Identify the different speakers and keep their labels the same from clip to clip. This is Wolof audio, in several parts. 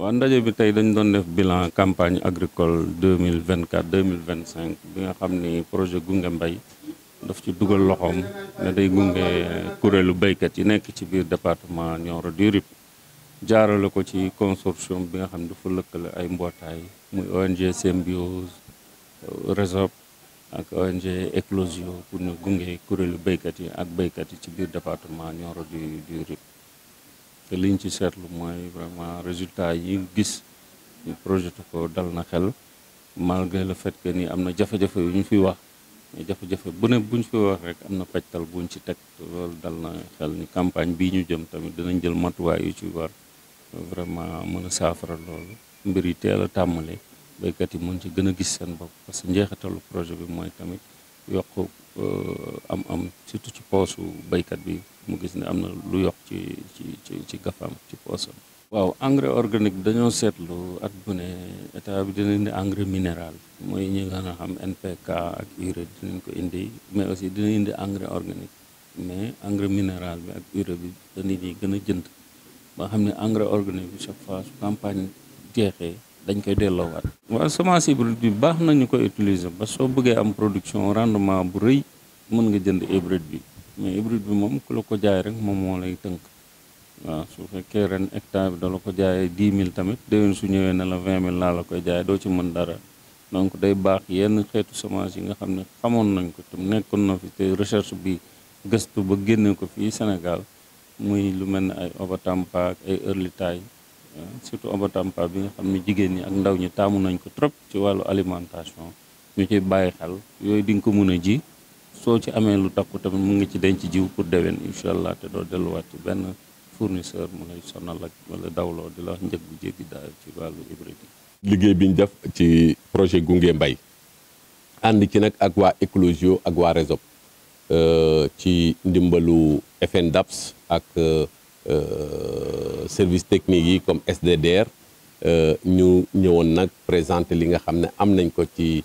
Speaker 1: waa ndaje bi tey dañ doon def bilan campagne agricole 2024-2025 bi nga xam ni projet gunge mbay daf ci dugal loxoom ne day gunge kuréelu béykat yi nekk ci biir département Nioro du Rip jaarale ko ci consortium bi nga xam ne dafa lëkkale ay mbootaay muy ONG Symbiose Resop ak ONG Eclosio pour ñu gunge kuréelu béykat yi ak béykat yi ci biir département Nioro du Rip te liñ ci seetlu mooy vraiment résultat yi gis ñu projeté ko dal na xel malgré le fait que ni am na jafe-jafe yu ñu fi wax mais jafe-jafe bu ne buñ fi wax rek am na pajtal buñ ci teg loolu dal na xel ni campagne bii ñu jëm tamit dinañ jël matuwaay yu ci war vraiment mën a saafara loolu mbir yi teel a tàmmale béykat yi mën ci gën a gis seen bopp parce que njeexitalu projet bi mooy tamit yokk am surtout ci poosu béykat bi mu gis ne am na lu yokk ci gafaam ci poosam. waaw engrais organique dañoo seetlu at bu ne état bi dina indi engrais minéral mooy ñi nga xam NPK ak urée dinañ ko indi mais aussi dina indi engrais organique mais engrais minéral bi ak urée bi da nit ñi gën a jënd ba xam ne engrais organique bi chaque fois su campagne jeexee dañ koy delloowaat. waaw semence hybride bi baax nañu ko utiliser ba soo bëggee am production rendement bu rëy mën nga jënd hybride bi mais hybride bi moom ku la ko jaay rek moom moo lay tënk waaw su fekkee ren hectare bi da la ko jaayee 10 000 tamit déwén su ñëwee ne la 20 000 laa la koy jaay doo ci mën dara donc day baax yenn xeetu semence yi nga xam ne xamoon nañ ko te nekkoon na fi te recherche bi gëstu ba génne ko fii Sénégal muy lu mel ne ay Obatampa ak ay Earlytime surtout Obatampa bi nga xam ne jigéen ñi ak ndaw ñi taamu nañ ko trop ci wàllu alimentation ñu ciy bàyyi xel yooyu di nga ko mën a ji soo ci amee lu takku tamit mu ngi ci denc jiw pour déwén incha allah te doo delluwaat ci benn fournisseur mu lay sonal ak wala dawloo di la wax njëg bu jéggi daal ci wàllu hybride yi.
Speaker 2: liggéey bi ñu def ci projet gunge mbay ànd ci nag ak waa Eclosio ak waa Resop ci ndimbalu FNDAPS ak service technique yi comme SDDR ñu ñëwoon nag présenter li nga xam ne am nañ ko ci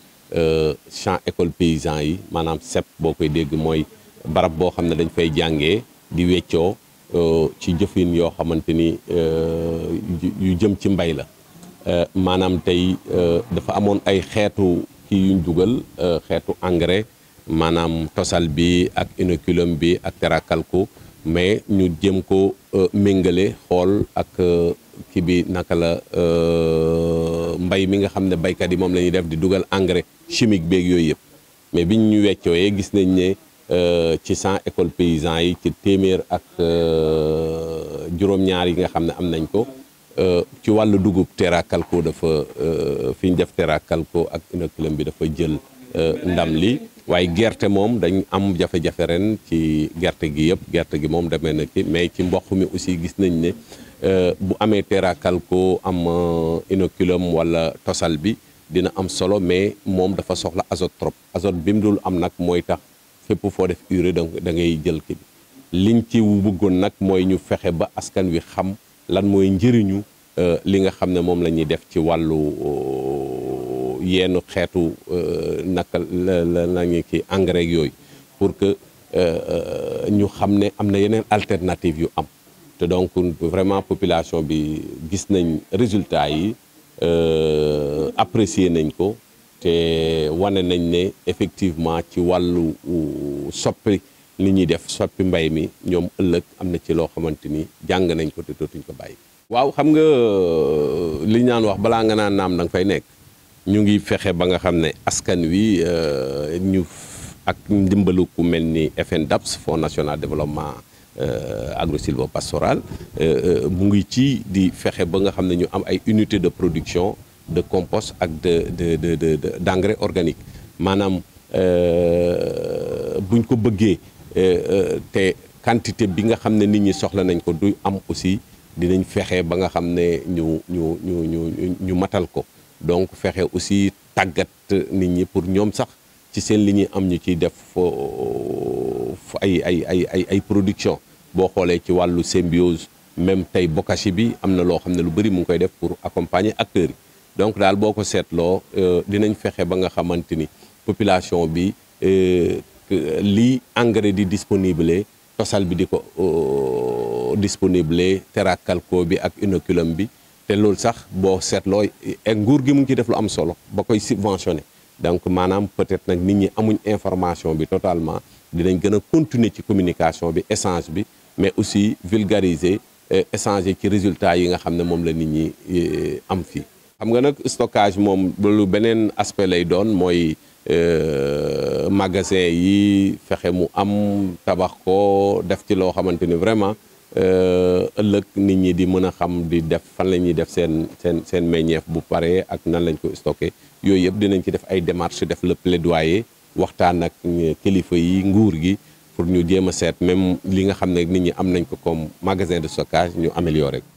Speaker 2: champ école paysan yi maanaam CEP boo koy dégg mooy barab boo xam ne dañ fay jàngee di weccoo ci jëfin yoo xamante ni yu jëm ci mbay la maanaam tey dafa amoon ay xeetu kii yuñ dugal xeetu engrais maanaam tosal bi ak inoculum bi ak terrakalko mais ñu jëm ko méngale xool ak kii bi naka la mbay mi nga xam ne baykat yi moom la ñuy def di dugal engrais chimique beeg yooyu yëpp mais biñ ñu weccooyee gis nañ ne ci 100 école paysan yi ci téeméer ak juróom-ñaar yi nga xam ne am nañ ko ci wàllu dugub terrakalko dafa fi ñu def terrakalko ak inoculum bi dafa jël ndam li waaye gerte moom dañ am jafe-jafe ren ci gerte gi yëpp gerte gi moom demee na ci mais ci mboq mi aussi gis nañ ne bu amee terrakalko am inoculum wala tosal bi dina am solo mais moom dafa soxla azote trop azote bi mu dul am nag mooy tax fépp foo def urée da ngay jël ki bi liñ ci bëggoon nag mooy ñu fexe ba askan wi xam lan mooy njëriñu li nga xam ne moom la ñuy def ci wàllu yenn xeetu naka la ñu ki engrais yooyu pour que ñu xam ne am na yeneen alternative yu am te donc vraiment population bi gis nañ résultat yi apprécier nañ ko te wane nañ ne effectivement ci wàllu soppi li ñuy def soppi mbay mi ñoom ëllëg am na ci loo xamante ni jàng nañ ko te dootuñ ko bàyyi. waaw xam nga li ñu naan wax balaa nga naan naam danga fay nekk ñu ngi fexe ba nga xam ne askan wi ñu ak ndimbalu ku mel ni FNDAPS Fonds national développement agro-sylvo-pastoral mu ngi ci di fexe ba nga xam ne ñu am ay unité de production de compost ak d'engrais organique maanaam buñ ko bëggee te quantité bi nga xam ne nit ñi soxla nañ ko du am aussi dinañ fexe ba nga xam ne ñu matal ko donc fexe aussi tàggat nit ñi pour ñoom sax ci seen li ñuy am ñu ciy def ay production boo xoolee ci wàllu symbiose même tey bokashi bi am na loo xam ne lu bëri mu ngi koy def pour accompagner acteurs yi donc daal boo ko seetloo dinañ fexe ba nga xamante ni population bi lii engrais di disponible tosal bi di ko disponible terrakalko bi ak inoculum bi te loolu sax boo seetloo nguur gi mu ngi ci def lu am solo ba koy subventionné donc maanaam peut-être nag nit ñi amuñ information bi totalement dinañ gën a continuer ci communication bi échange bi mais aussi vulgariser échanger ci résultats yi nga xam ne moom la nit ñi am fii. xam nga nag stockage moom lu beneen aspect lay doon mooy magasin yi fexe mu am tabax ko def ci loo xamante ni vraiment ëllëg nit ñi di mën a xam di def fan la ñuy def seen meññeef bu pare ak nan lañ ko stocké yooyu yëpp dinañ ci def ay démarches def le plaidoyer waxtaan ak kilifa yi nguur gi pour ñu jéem a seet même li nga xam ne nit ñi am nañ ko comme magasin de stockage ñu améliorer ko